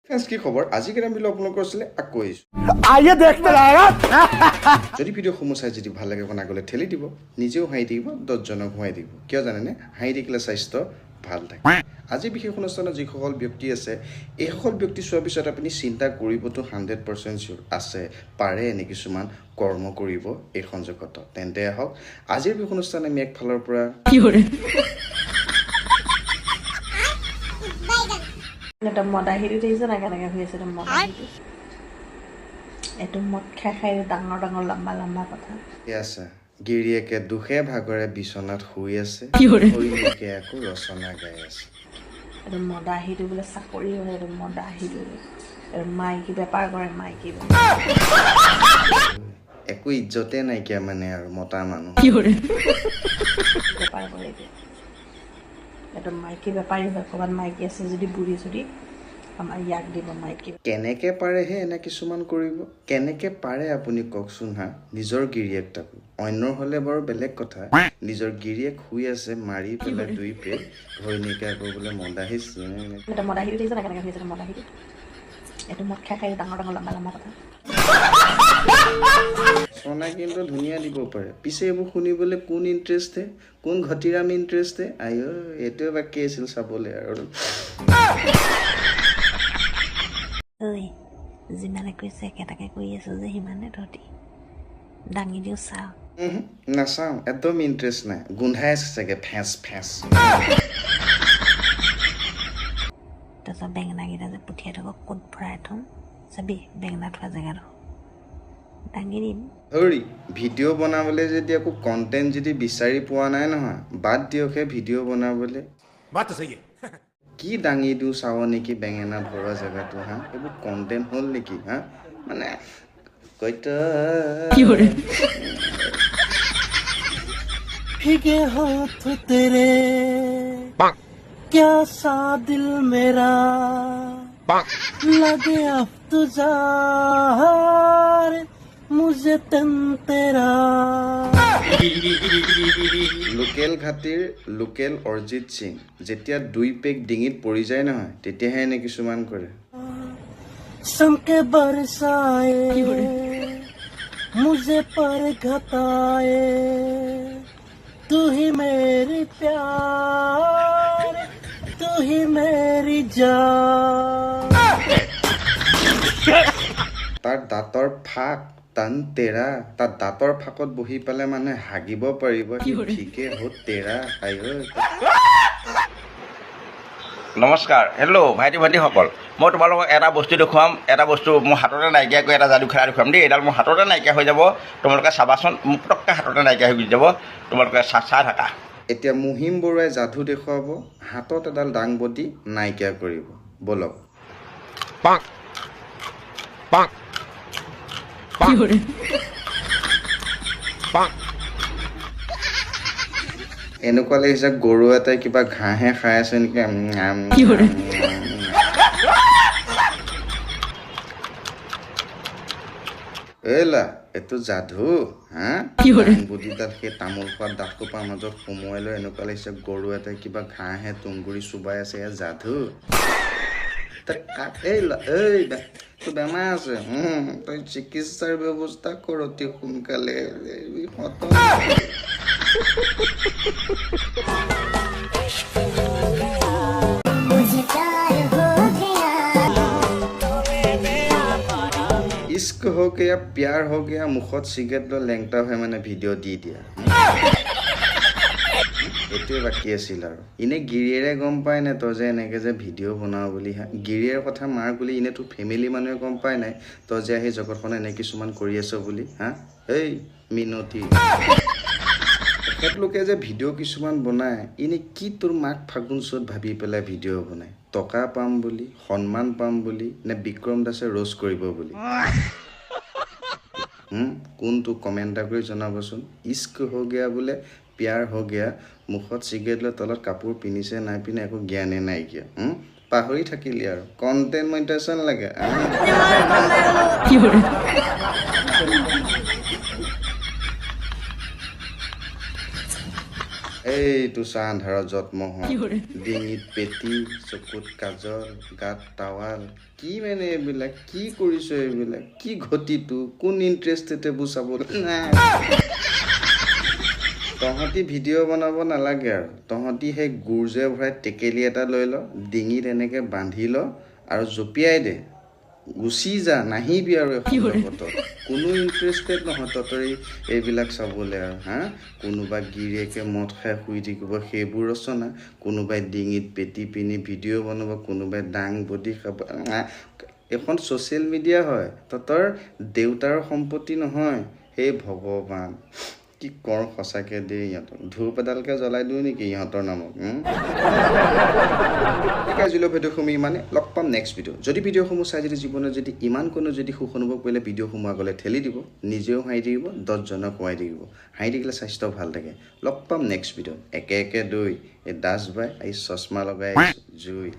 Friends, কি খবৰ? আজি কেইটা ভিডিঅ' আপোনালোকৰ ওচৰলৈ আকৌ আহিছোঁ। आइए देखते रहेगा। যদি ভিডিঅ'সমূহ চাই যদি ভাল লাগে, অকণ আগলৈ ঠেলি দিব। নিজেও হাঁহি থাকিব, 10জনক হঁহাই দিব। কিয় জানেনে? হাঁহি থাকিলে স্বাস্থ্য ভাল থাকে। আজি বিশেষ অনুষ্ঠানত যিসকল ব্যক্তি আছে, এইসকল ব্যক্তি চোৱাৰ পিছত আপুনি চিন্তা কৰিবতো 100% চিয়'ৰ আছে পাৰে এনে কিছুমান কৰ্ম কৰিব এইখন জগতত। তেন্তে আহক, আজিৰ বিশেষ অনুষ্ঠান আমি একফালৰ পৰা একদম মদাহীটো দেখিছে নাই কেনেকৈ শুই আছে? একদম মদাহীটো। এইটো মদ খাই খাই ডাঙৰ ডাঙৰ লম্বা লম্বা কথা। আছে। গিৰিয়েকে দুখে ভাগৰে বিচনাত শুই আছে, ঘৈণীয়েকে আকৌ ৰচনা গাই আছে। এইটো মদাহীটো বোলে চাকৰি হয়। এইটো মদাহীটো, এইটো মাইকী বেপাৰ কৰে, মাইকী। একো ইজ্জতে নাইকিয়া মানে আৰু মতা মানুহ। বেপাৰ কৰে এতিয়া। এইটো মাইকী বেপাৰী হয়। ক'ৰবাত মাইকী আছে যদি, বুঢ়ী যদি, আমাৰ ইয়াক দিব মাইকী। কেনেকে পাৰেহে এনে কিছুমান কৰিব? কেনেকে পাৰে আপুনি কওকচোন হা? নিজৰ গিৰিয়েক, তাকো অন্যৰ হ'লে বাৰু বেলেগ কথা, নিজৰ গিৰিয়েক শুই আছে মাৰি পেলাই দুই পেট, ঘৈণীয়েকে আকৌ বোলে মদাহী। এইটো মদাহীটো দেখিছে নাই কেনেকৈ শুই আছে? এইটো মদাহীটো, এইটো মদ খাই খাই ডাঙৰ ডাঙৰ লম্বা লম্বা কথা। ৰচনা কিন্তু ধুনীয়া দিব পাৰে। পিছে এইবোৰ শুনিবলৈ কোন ইণ্টাৰেষ্টে, কোন ঘটিৰাম ইণ্টাৰেষ্টে? আই, এইটোৱে বাকী আছিল চাবলৈ আৰু। ঐ, যিমানে কৈছে একেটাকে কৰি আছো যে, সিমানে তহঁতি দাঙি দিওঁ, চাওঁ। উমহু, নাচাওঁ, একদম ইণ্টাৰেষ্ট নাই। গোন্ধাই আছে চাগে ফেঁচ ফেঁচ। তাৰপিছত বেঙেনাকেইটা যে পঠিয়াই থাকক, ক'ত ভৰাই থ'ম চাবি। বেঙেনা থোৱা জেগাডোখৰ দাঙি দিম। হৰি, ভিডিঅ' বনাবলৈ যদি একো কণ্টেণ্ট যদি বিচাৰি পোৱা নাই নহয়, বাদ দিয়কহে ভিডিঅ' বনাবলৈ। बात तो सही है। কি দাঙি দিওঁ চাৱ নেকি বেঙেনা ভৰোৱা জেগাটো হা? এইবোৰ কণ্টেণ্ট হ'ল নেকি হা? মানে কৈতো। भीगे हाथ तेरे, क्या सा दिल मेरा लगे अब तुझार मुझे तन तेरा। লোকেল ঘাটিৰ লোকেল অৰিজিত সিং যেতিয়া দুই পেক ডিঙিত পৰি যায় নহয়, তেতিয়াহে এনে কিছুমান কৰে। समके बरसाए मुझे पर घताए, तू ही मेरी प्यार, तू ही मेरी जान। তাৰ দাঁতৰ ফাক টান তেৰা, তাৰ দাঁতৰ ফাকত বহি পেলাই মানুহে হাগিব পাৰিব। সি ঠিকে হ'ল তেৰা, আই ঐ। নমস্কাৰ, হেল্ল' ভাইটি ভণ্টিসকল। মই তোমালোকক এটা বস্তু দেখুৱাম। এটা বস্তু মোৰ হাততে নাইকিয়া কৰি এটা যাদু খেলা দেখুৱাম দেই। এইডাল মোৰ হাততে নাইকিয়া হৈ যাব, তোমালোকে চাবাচোন। মোৰ পটককৈ হাততে নাইকিয়া হৈ গুচি যাব, তোমালোকে চাই থাকা। এতিয়া মহিম বৰুৱাই যাদু দেখুৱাব, হাতত এডাল দাংবডি নাইকিয়া কৰিব। ব'লক। पाक पाक पाक पाक। এনেকুৱা লাগিছে গৰু এটাই কিবা ঘাঁহে খাই আছে নেকি। আম, আম, এইলা, এইটো যাদু হা? দাংবডিডাল সেই তামোল খোৱা দাঁতসোপাৰ মাজত সুমুৱাই লৈ এনেকুৱা লাগিছে গৰু এটাই কিবা ঘাঁহে তুঁহগুৰি চোবাই আছে। এয়া যাদু। তই এই লা, এই তোৰ বেমাৰ আছে, তই চিকিৎসাৰ ব্যৱস্থা কৰ অতি সোনকালে। এই খতম। मुझे प्यार हो गया। इश्क हो गया, प्यार हो गया, মুখত চিগাৰেট লৈ লেংটা হৈ মানে ভিডিঅ' দি দিয়া, এইটোৱে বাকী আছিল আৰু। এনেই গিৰিয়েৰে গম পায় নাই তই যে এনেকৈ যে ভিডিঅ' বনাও বুলি হা? গিৰিয়েৰ কথা মাৰ বুলি, এনেই তোৰ ফেমিলি মানুহে গম পায় নাই তই যে আহি জগতখনত এনে কিছুমান কৰি আছ বুলি হা? এই মিনতি, তেখেতলোকে যে ভিডিঅ' কিছুমান বনায়, এনেই কি তোৰ মাক ফাগুন চ'ত ভাবি পেলাই ভিডিঅ' বনায়? টকা পাম বুলি, সন্মান পাম বুলি, নে বিক্ৰম দাসে ৰ'জ কৰিব বুলি? কোনটো কমেণ্ট এটা কৰি জনাবচোন। इश्क हो गया বোলে, प्यार हो गया, মুখত চিগাৰেট লৈ তলত কাপোৰ পিন্ধিছে নাই পিন্ধে একো জ্ঞানে নাইকিয়া। পাহৰি থাকিলি আৰু কণ্টেণ্ট মনিটাইজেশ্যন লাগে আহ। এইটো চা, আন্ধাৰত যত মহ, ডিঙিত পেটি, চকুত কাজল, গাত টাৱাল। কি মানে এইবিলাক? কি কৰিছ এইবিলাক? কি ঘটিটো? কোন ইণ্টাৰেষ্টেড এইবোৰ চাবলৈ নাই। তহঁতি ভিডিঅ' বনাব নালাগে আৰু। তহঁতি সেই গুৰ যে ভৰাই টেকেলি এটা লৈ ল, ডিঙিত এনেকৈ বান্ধি ল আৰু জঁপিয়াই দে, গুচি যা, নাহিবি আৰু এখন জগতত। কোনো ইণ্টাৰেষ্টেড নহয় তহঁতৰ এইবিলাক চাবলৈ আৰু। হা, কোনোবা গিৰিয়েকে মদ খাই শুই থাকিব, সেইবোৰ ৰচনা, কোনোবাই ডিঙিত পেটি পিন্ধি ভিডিঅ' বনাব, কোনোবাই দাং বডি খাব। এইখন ছ'চিয়েল মিডিয়া হয়, তহঁতৰ দেউতাৰ সম্পত্তি নহয়। হে ভগৱান, কি কৰোঁ সঁচাকৈ দেই ইহঁতক? ধূপ এডালকে জ্বলাই দিওঁ নেকি ইহঁতৰ নামত? আজিলৈ ভিডিঅ'সমূহ ইমানে। লগ পাম নেক্সট ভিডিঅ'। যদি ভিডিঅ'সমূহ চাই যদি জীৱনত যদি ইমান কোনো যদি সুখ অনুভৱ কৰিলে, ভিডিঅ'সমূহ আগলৈ ঠেলি দিব। নিজেও হাঁহি থাকিব, 10জনক খুৱাই থাকিব। হাঁহি থাকিলে স্বাস্থ্য ভাল থাকে। লগ পাম নেক্সট ভিডিঅ'ত। একে একে দৈ, এই দাস ভাই এই চশমা লগাই আহিছোঁ জুই।